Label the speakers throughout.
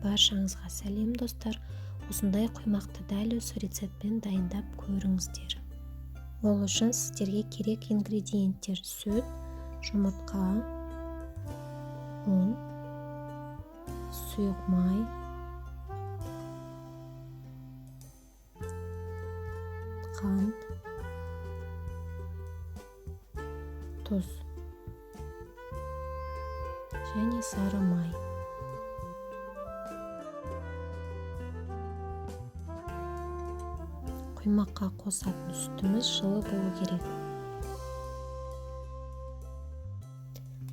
Speaker 1: Баршаңызға сәлем, достар! Осындай құймақты дәл осы рецептпен дайындап көріңіздер. Ол үшін сіздерге керек ингредиенттер: сүт, жұмыртқа, ұн, сұйық май, қант, тұз және сары май. Құймаққа қосатын сүтіміз жылы болу керек.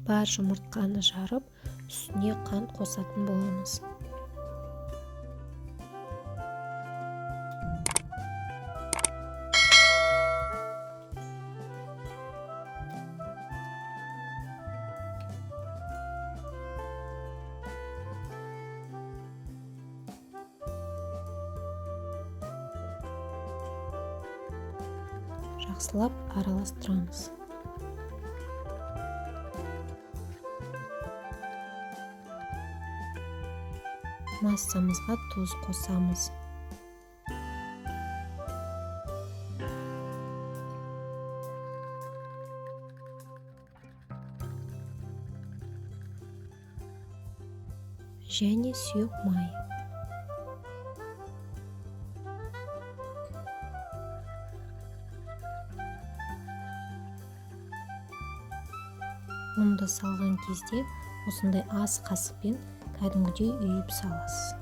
Speaker 1: Бар жұмыртқаны жарып, үстіне қант қосатын боламыз. Жақсылап араластырамыз. Массамызға тұз қосамыз. Және сұйық май. Ұнды салған кезде осындай ас қасықпен кәдімгідей үйіп саласыз.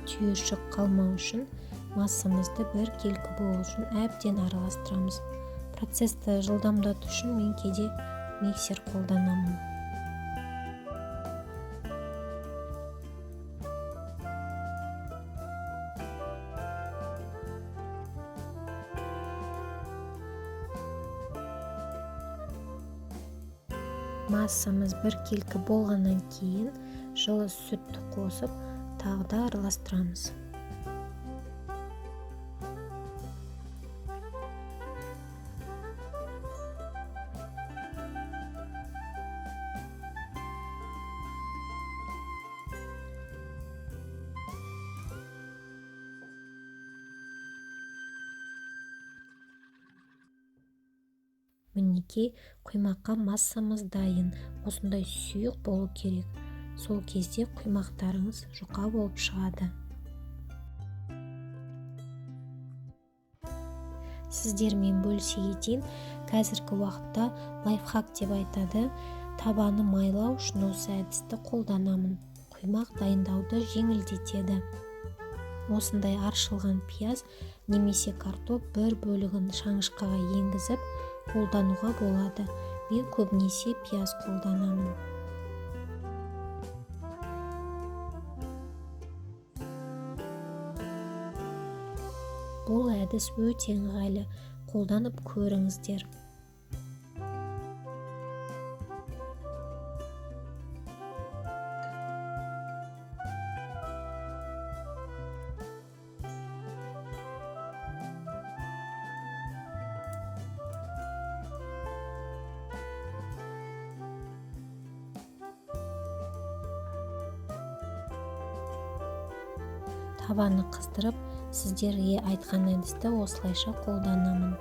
Speaker 1: Түйіршік қалмау үшін массамызды бір келкі болу үшін әбден араластырамыз. Процесті жылдамдату үшін мен кейде миксер қолданамын. Массамыз бір келкі болғаннан кейін жылы сүтті қосып, тағы да араластырамыз. Мінекей, құймаққа массамыз дайын. Осындай сұйық болу керек. Сол кезде құймақтарыңыз жұқа болып шығады. Сіздермен бөлісе кетейін, қазіргі уақытта лайфхак деп айтады. Табаны майлау үшін осы әдісті қолданамын. Құймақ дайындауды жеңілдетеді. Осындай аршылған пияз немесе картоп бір бөлігін шаңышқаға енгізіп қолдануға болады. Мен көбінесе пияз қолданамын. Бұл әдіс өте ыңғайлы. Қолданып көріңіздер. Табаны қыздырып, сіздерге айтқан әдісті осылайша қолданамын.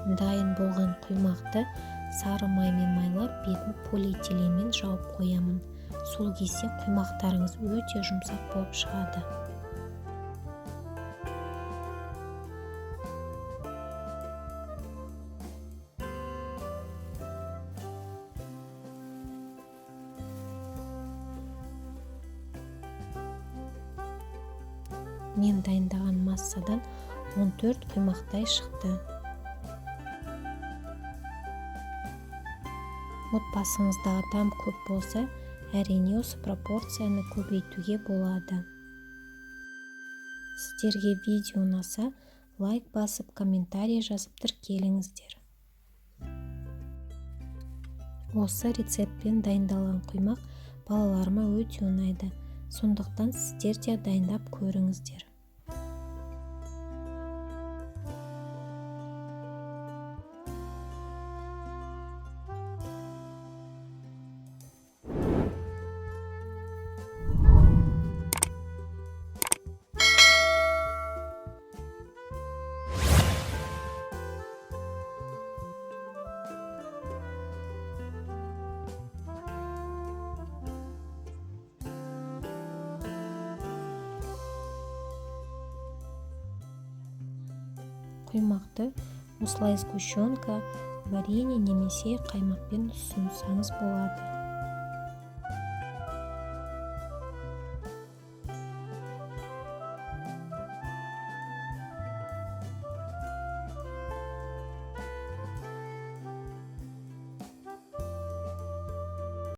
Speaker 1: Дайын болған құймақты сары маймен майлап, бетін полиэтиленмен жауып қоямын. Сол кезде құймақтарыңыз өте жұмсақ болып шығады. Мен дайындаған массадан 14 құймақтай шықты. Отбасыңызда адам көп болса, әрине осы пропорцияны көбейтуге болады. Сіздерге видео ұнаса, лайк басып, комментарий жазып тіркеліңіздер. Осы рецептпен дайындалған құймақ балаларыма өте ұнайды. Сондықтан сіздер де дайындап көріңіздер. Құймақты осылай сгущенка, варенье немесе қаймақпен ұсынсаңыз болады.